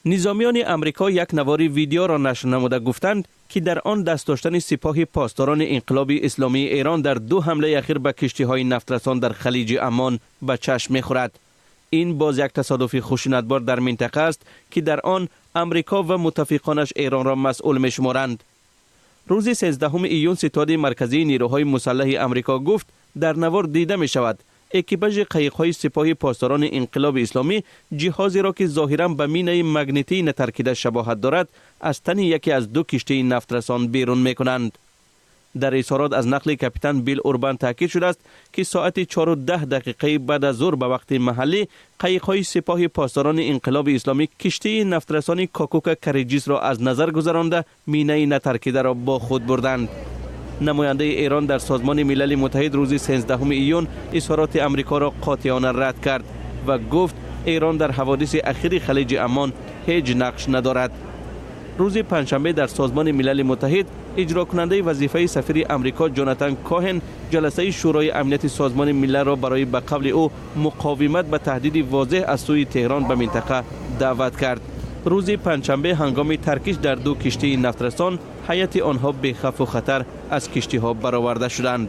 Низомиёни Амрико як навори видеоро нашр намуда гуфтанд, ки дар он даст доштани Сипоҳи Посдорони Инқилоби Исломии Эрон дар ду ҳамлаи ахир ба киштиҳои нафтрасон дар Халиҷи Аммон ба чашм мехӯрад. Ин боз як тасодуфи хушунатбор дар минтақа аст, ки дар он Амрико ва муттафиқонаш Эронро масъул мешуморанд. Рӯзи 13 июн Ситоди Марказии Нерӯҳои Мусаллаҳи Амрико гуфт, дар навор дида мешавад, экипажи қаиқҳои Сипоҳи Посдорони Инқилоби Исломӣ ҷиҳозеро, ки зоҳиран ба минаи магнитии натаркида шабоҳат дорад, аз тани яке аз ду киштии нафтрасон берун мекунанд. Дар изҳорот аз нақли капитан Билл Урбан таъкид шудааст, ки соати 4:10 баъд аз зуҳр ба вақти маҳаллӣ қаиқҳои Сипоҳи Посдорони Инқилоби Исломӣ киштии нафтрасони Кокука Кариҷисро аз назар гузаронда, минаи натаркидаро бо худ бурданд. Намояндаи Эрон дар Созмони Милали Муттаҳид рӯзи 13 июн изҳороти Амрикоро қотеона рад кард ва гуфт, Эрон дар ҳаводиси ахири Халиҷи Аммон ҳеҷ нақш надорад. Рӯзи панҷшанбе дар Созмони Милали Муттаҳид иҷрокунандаи вазифаи сафири Амрико Ҷонатан Коҳен ҷаласаи Шӯрои Амнияти Созмони Милалро барои, ба қавли ӯ, муқовимат ба таҳдиди возеҳ аз сӯи Теҳрон ба минтақа даъват кард. Рӯзи панҷшанбе ҳангоми таркиш дар ду киштии нафтрасон ҳайати онҳо бехавфу хатар аз киштиҳо бароварда шуданд.